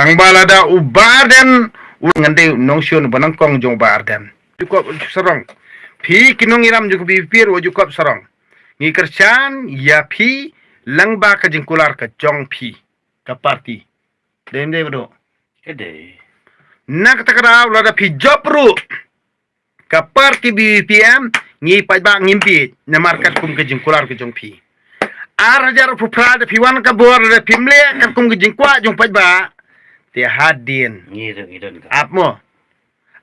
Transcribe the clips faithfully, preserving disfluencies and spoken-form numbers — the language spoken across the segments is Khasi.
Tang ba lada u Bah Ardent u ngan dei u nongshun ba nyngkong jong u Bah Ardent. Jukop sarong. Phi ki nongïalam jong ka VPP ruh jukop sarong. Ngi kyrshan ïa phi lyngba ka jingkular ka jong phi. Ka party. Dei, dei, bro. Ka dei. Na kata ka daw lada phi jop ruh ka party VPP, ngi paidbah ngim bieit namar katkum ka jingkular ka jong phi. Ar hajar arphew phra da phi wan ka bor da phim leh katkum ka jingkwah jong paidbah, te hadien. Ngi don, ngi don ka. Ap mo.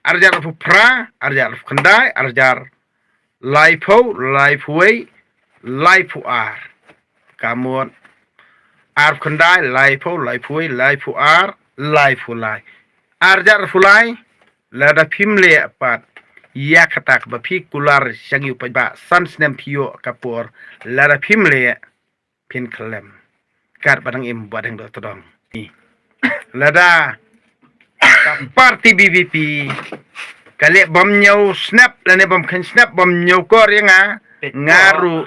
Ar hajar arphew phra, ar hajar arphew khyndai, ar hajar laiphew, laiphew wei, laiphew ar. Ka mut arphew khyndai, laiphew, laiphew wei, laiphew ar, laiphew lai. Ar hajar arphew lai, lada phim leh pat ïa kata kaba phi kular sha ngi u paidbah, san snem phi ïoh ka por, lada phim leh phin khlem. Kat ba dang im ba dang doh tdong. Lada ka party VPP ka leh bym ñiew snap lane bym kheiñ snap bym ñiew kor ïa nga, nga ruh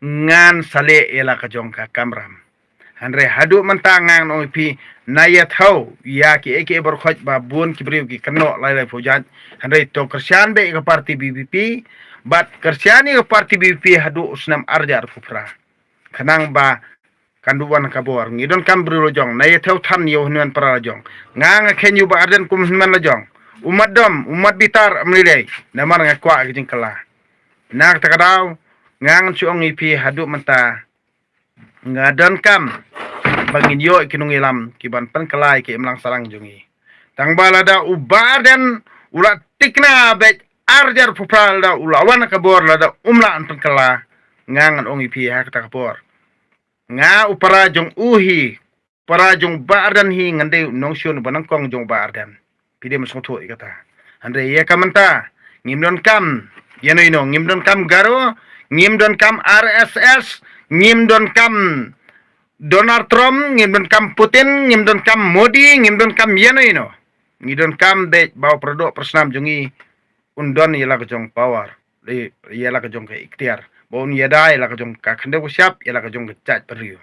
ngan sa leh ïa la ka jong ka kamram. Hynrei haduh mynta ngan ong ïa phi, na ïathuh ïa ki, ki, ki bor khot ba bun ki briew ki kynnoh lai lai phew jait. Hynrei to kyrshan beit ïa ka party VPP, bad kyrshan ïa ka party VPP haduh u snem ar hajar arphew phra. Khnang ba kan duh wan ka bor. Ngi donkam briew la jong, na ïathuh than ïa u hynmen para la jong. Nga nga kheiñ ïa u Bah Ardent kum hynmen la jong. U mat dom, u mat bitar, ym lei lei. Namar nga kwah ka jingkylla. Na kata ka daw, nga ngan shu ong ïa phi haduh mynta. Nga donkam ba ngin ïoh ki nongïalam ki ban pynkylla ïa ki imlang sahlang jong ngi. Tang ba lada u Bah Ardent u la thikna beit ar hajar arphew phra lada u la wan ka bor lada um lah ban pynkylla. Nga ngan ong ïa phi ha kata ka por. Nga u para jong u hi, para jong Bah Ardent hi ngan dei u nongshun ba nyngkong jong Bah Ardent. Phi dei ban sngewthuh ïa kata. Hynrei ïa ka mynta ngim donkam ïano ïano, ngim donkam Garo, ngim donkam RSS, ngim donkam Donald Trump, ngim donkam Putin, ngim donkam Modi, ngim donkam ïano ïano. Ngi donkam beit ba u paradoh parasnam jong ngi un don ïa la ka jong power, ïa la ka jong ka iktiar. Ba un ïada ïa la ka jong ka khyndew ka shyiap, ïa la ka jong ka jaitbynriew.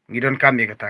Ngi donkam ïa kata.